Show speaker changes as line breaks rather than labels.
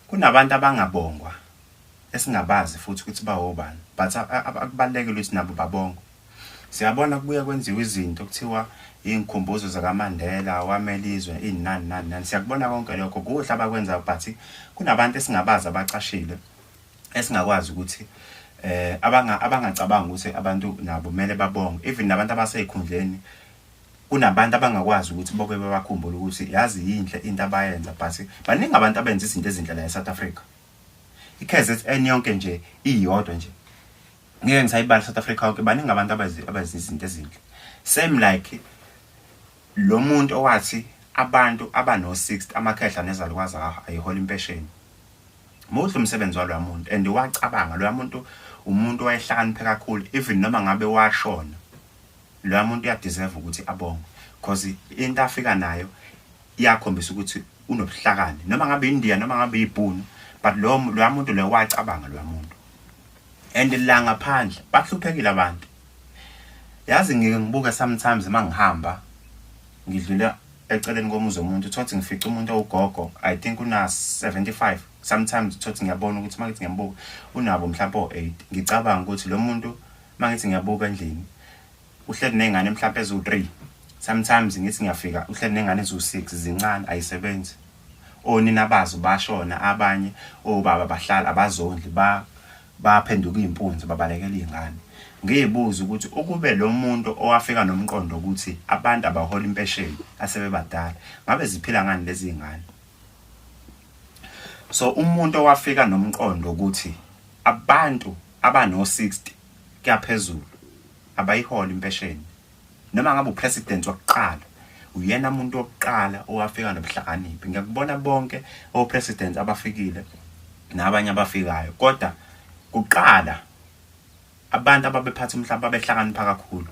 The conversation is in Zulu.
Kunabantu abangabongwa esingabazi futhi ukuthi bawobani, but akubalulekile ukuthi nabo babongwe. Siyabona kubuye kwenziwa izinto kuthiwa iy'nkhumbuzo zakaMandela wamela izwe ini nani nani nani. Siyakubona konke lokho kuhle abakwenzayo, but kunabantu esingabazi abacashile esingakwazi ukuthi abangacabanga ukuthi abantu nabo kumele babongwe. Even nabantu abasey'khundleni, kunabantu abangakwazi ukuthi boke bebakhumbule ukuthi yazi yinhle into abayenza, but baningi abantu abenza izinto ezinhle la e-South Africa. I-KZN yonke nje iyodwa nje, ngeke ngisayibala South Africa yonke, baningi abantu abazi izinto ezinhle. Same like lo muntu owathi abantu abano-60, amakhehla nezalukwazi, ayihola impesheni. Muhle umsebenzi waloya muntu and wacabanga loya muntu, umuntu owayehlakaniphe kakhulu. Even noma ngabe washona loya muntu, uyadeserve ukuthi abongwe because into afika nayo iyakhombisa ukuthi unobuhlakani, noma ngabe India, noma ngabe ibhunu, but lo loya muntu lo wacabanga loya muntu. And la ngaphandle bahluphekile abantu, yazi. Ngike ngibuke sometimes mangihamba ngidlula eceleni komuzi womuntu, uthothi ngifica umuntu owugogo, I think una 75. Sometimes uthothi ngiyabona ukuthi mangithi ngiyambuka unabo mhlawumbe o8. Ngicabanga ukuthi lo muntu, mangithi ngiyabuka endlini, uhleli nengane mhlawumbe ezu3. Sometimes ngithi ngiyafika, uhleli nengane ezu6, zincane, ayisebenzi. Onina bazo bashona, abanye obaba bahlala abazondli, ba baphenduka iy'mpunzi, babalekela iy'ngane. Ngiy'buza ukuthi ukube lo muntu owafika nomqondo ukuthi abantu abahola impesheni asebebadala, ngabe ziphila ngani lezi y'ngane? So umuntu owafika nomqondo ukuthi abantu abano-60 kuyaphezulu abayihola impesheni, noma ngabe upresident wokuqala, uyena umuntu wokuqala owafika nobuhlakaniphi. Ngiyakubona bonke opresident abafikile nabanye abafikayo, kodwa kuqala abantu ababephatha umhlaba babehlakanipha kakhulu.